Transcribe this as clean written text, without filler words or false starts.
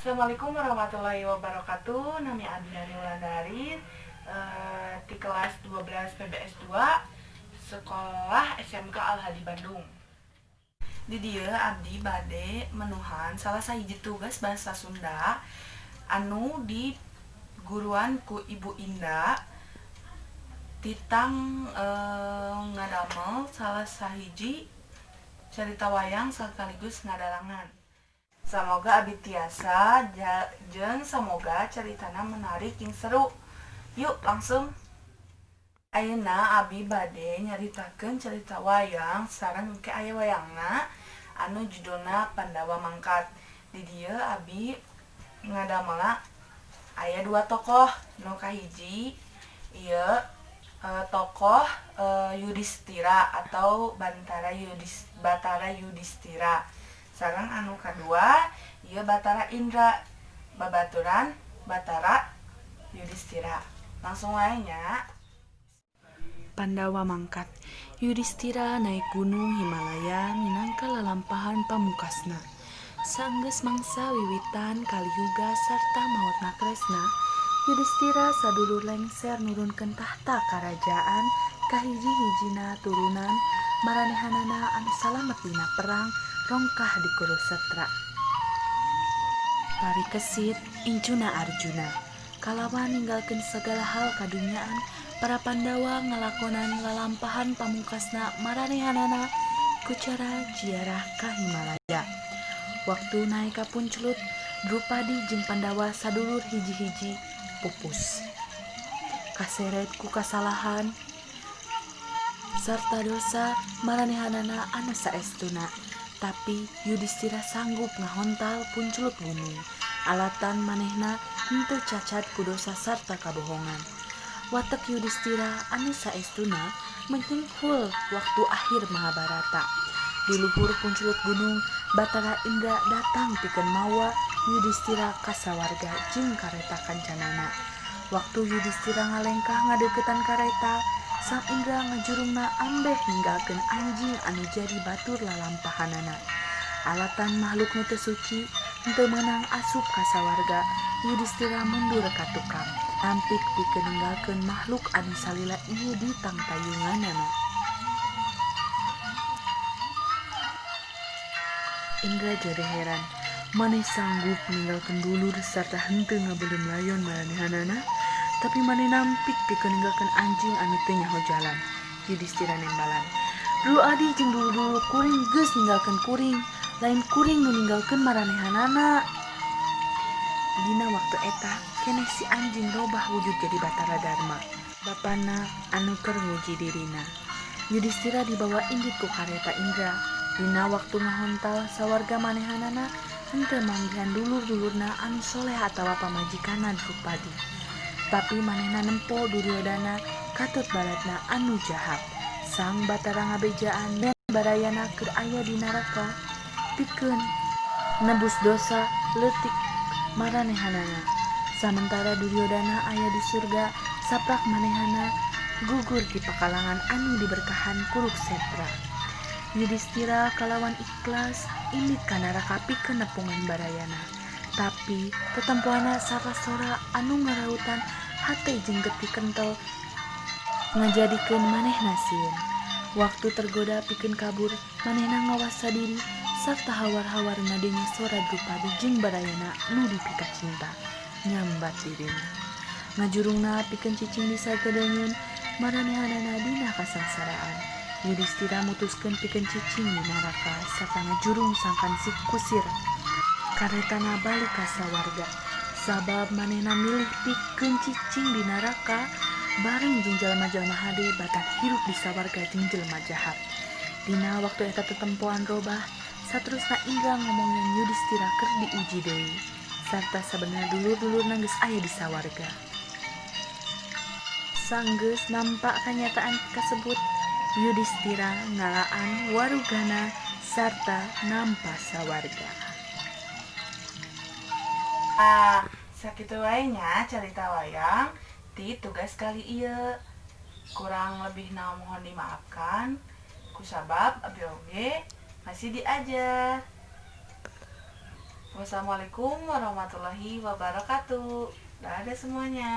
Assalamualaikum warahmatullahi wabarakatuh. Nami abdi Nani Wulandari, di kelas 12 PBS 2 sekolah SMK Al Hadi Bandung. Di dieu abdi bade menuhan salah sahiji tugas bahasa Sunda anu di guruan ku Ibu Indah titang ngadamel salah sahiji carita wayang sekaligus ngadalangan. Samoga abi tiasa jeung samoga caritana menarik jeung seru. Yuk, langsung. Ayeuna abi bade nyaritakeun carita wayang sareng engke aya wayangna anu judulna Pandawa Mangkat. Di dieu abi ngadamelna aya dua tokoh. Nu kahiji ieu tokoh Yudhistira atau Bantara Yudis Batara Yudhistira. Sareng anu kadua ieu Batara Indra babaturan Batara Yudhistira. Langsung wae nya. Pandawa Mangkat. Yudhistira naik gunung Himalaya minangka lalampahan pamungkasna. Saenggeus mangsa wiwitan Kaliyuga sarta maotna Kresna, Yudhistira sadulur lengser nurunkeun tahta karajaan ka hiji-hijina turunan maranehanana anu salamet dina perang rongkah di Kurusetra. Parikesit incuna Arjuna. Kalawan ninggalkeun sagala hal kadunyaan, para Pandawa ngalakonan lalampahan pamungkasna maranehanana ku cara jiarah ka Himalaya. Waktu naek ka Punclut, Drupadi jeung Pandawa sadulur hiji-hiji pupus. Kaseret ku kasalahan sarta dosa maranehanana anu saestuna, tapi Yudhistira sanggup ngahontal Punclut gunung. Alatan manehna henteu cacat ku dosa sarta kabohongan. Watek Yudhistira anu saestuna menyengkul waktu akhir Mahabharata. Di luhur Punclut gunung, Batara Indra datang pikeun mawa Yudhistira ka sawarga jeung kareta kancanana. Waktu Yudhistira ngalengkah ngadeuketan kareta, Sang Indra ngajurungna ambeh ninggalkeun anjing anu jadi batur lalampahanana. Alatan makhluk nu teu suci henteu meunang asup ka sawarga, Yudhistira mundur ka tukang. Nampik pikeun ninggalkeun makhluk anu salila ieu di tangtayunganana. Indra jadi heran, maneh sanggup ninggalkeun dulur sarta henteu ngabeuleum layon maranehanana, tapi maneh nampik pikeun ninggalkeun anjing anu teu nyaho jalan. Yudhistira nembalan. Dulu adi jeung dulur-dulur kuring geus ninggalkeun kuring, lain kuring nu ninggalkeun maranehanana. Dina waktu eta keneh si anjing robah wujud jadi Batara Dharma, bapana anu keur nguji dirina. Yudhistira dibawa indit ku kareta Indra. Dina waktu ngahontal sawarga manehanana henteu manggihan dulur-dulurna anu soleh atawa pamajikanna Drupadi. Tapi manehna nempo Duryodana katut balatna anu jahat. Sang Batara ngabejaan yen barayana keur aya di naraka pikeun nebus dosa leutik maranehanana. Samentara Duryodana aya di surga, saprak manehana gugur di pakalangan anu diberkahan Kuruksetra. Yudhistira kalawan ikhlas indit ka naraka pikeun nepungan barayana. Tapi tetempoana sarta sora anu ngarautan hate jeung getih kentel ngajadikeun manehna sieun. Waktu tergoda pikeun kabur, manehna ngawasa diri sarta hawar-hawar ngadenge sora Drupadi jeung barayana nu dipikacinta nyambat dirina. Ngajurungna pikeun cicing di sagedengeun maranehanana dina kasangsaraan. Yudhistira mutuskeun pikeun cicing di naraka sarta ngajurung sangkan si kusir. Karetana balik ka sawarga, sabab manehna milih pikeun cicing di naraka bareng jeung jalma-jalma hade batan hirup di sawarga jeung jelema jahat. Dina waktu eta tetempoan robah, saterusna Indra ngomong yen Yudhistira keur diuji deui, sarta sabenerna dulur-dulurna geus aya di sawarga. Sanggeus nampak kanyataan kasebut, Yudhistira ngalaan warugana sarta nampa sawarga. Ah, sakitu wae nya carita wayang ti tugas kali ieu. Kurang lebihna mohon dimaafkan kusabab abi oge masih diajar. Wassalamualaikum warahmatullahi wabarakatuh. Dadah semuanya.